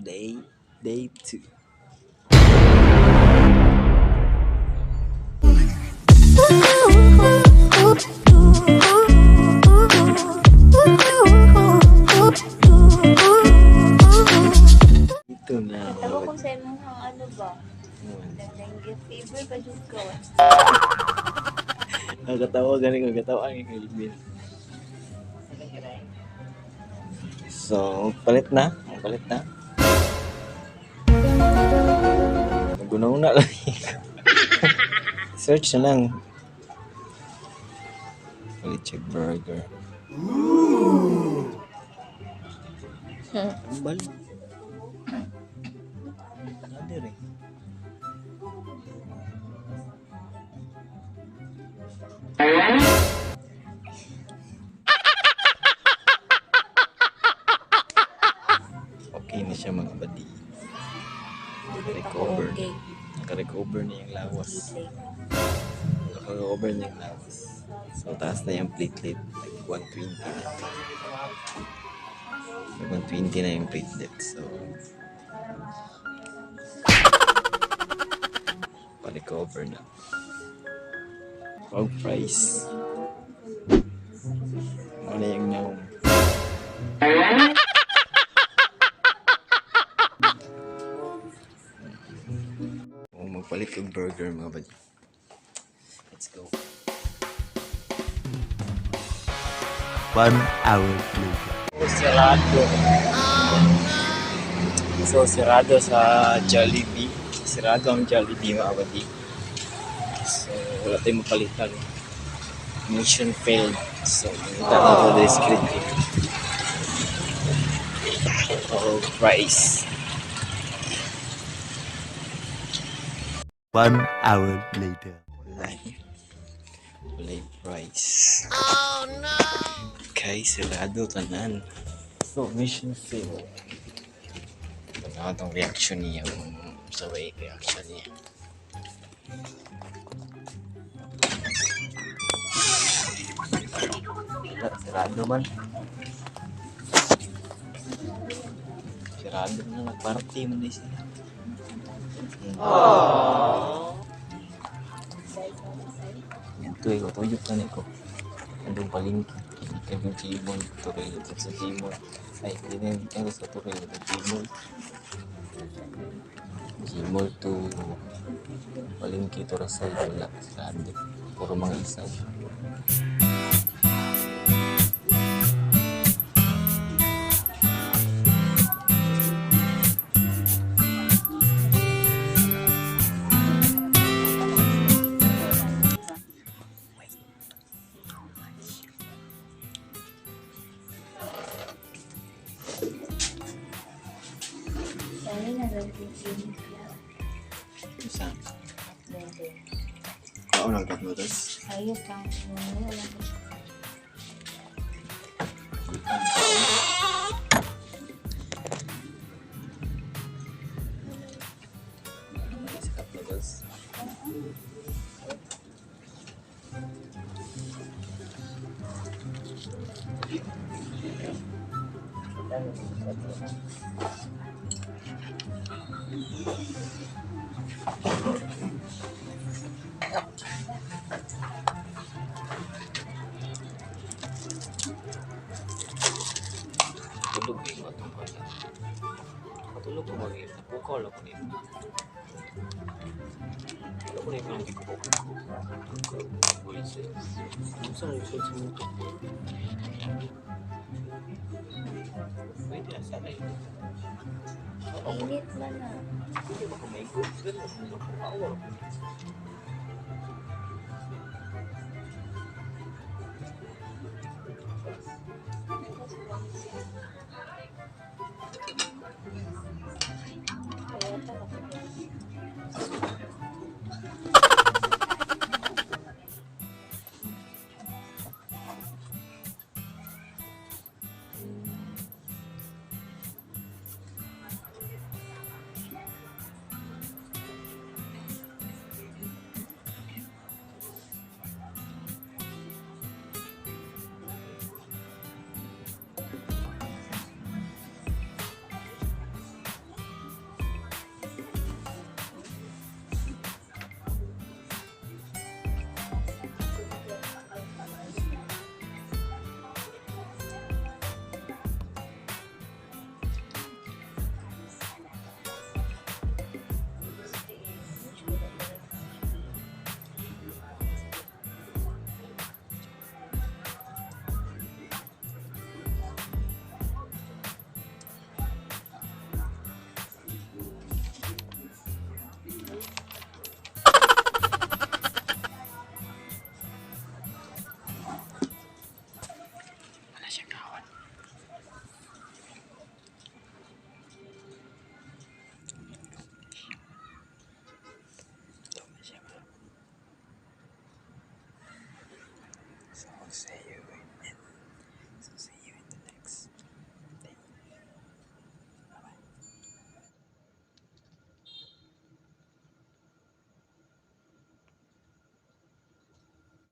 Today, day 2. Ito na. Tawa ko sa imong ano ba? Dengue fever pa jud ko. Nakatawa gani ko, katawa ang Kelvin. So, palit na. Palit na. Nagunaw na lang. Search na lang. Palit check burger. Ang balik. Nadir eh. Okay na siya, mga badi. Recover. Okay. Naka-recover na yung lawas. Naka-recover na yung lawas. So, taas na yung platelet. Like, 120 na. Like, 120 na yung platelet. So, pa-recover na. Hog price. Ano yung naong? Oh, magpalit kag burger, mga badi. Let's go. 1 hour later. Sirado. So, sirado sa Jollibee. Sirado ang Jollibee, mga badi. So, wala tayong mapalitan. Mission failed. So, mangita na ito the screen. Oh, price. 1 hour later. Wala. Wala yung price. Oh, no! Okay, sirado tanan. So, mission failed. Ano itong reaction niya? Kung sa way reaction niya. Wala, sirado man. Sirado na, nagparty man din sila. Yan to eh, tuyok na niko. Andong palingki. Kaya yung Gmall, tuloy ito sa Gmall. Ay, hindi na yun. Pero sa tuloy ito Gmall. Gmall to palingki to Rosal. Wala, sarado. Puro mga isaw. Dali na lang yung Isa. Kaon ang cup noodles. Ayo kang wala ko. Sa cup noodles. Tulog eh, atong pala. Katulog ko mag Napukaw lang ko nito. Wala ko na yung gikupo ko. Voices. Unsa na yung sa muto? Pwede na sana yun. Init man na. Hindi ba kumaigo? Ganun, napukaw ako.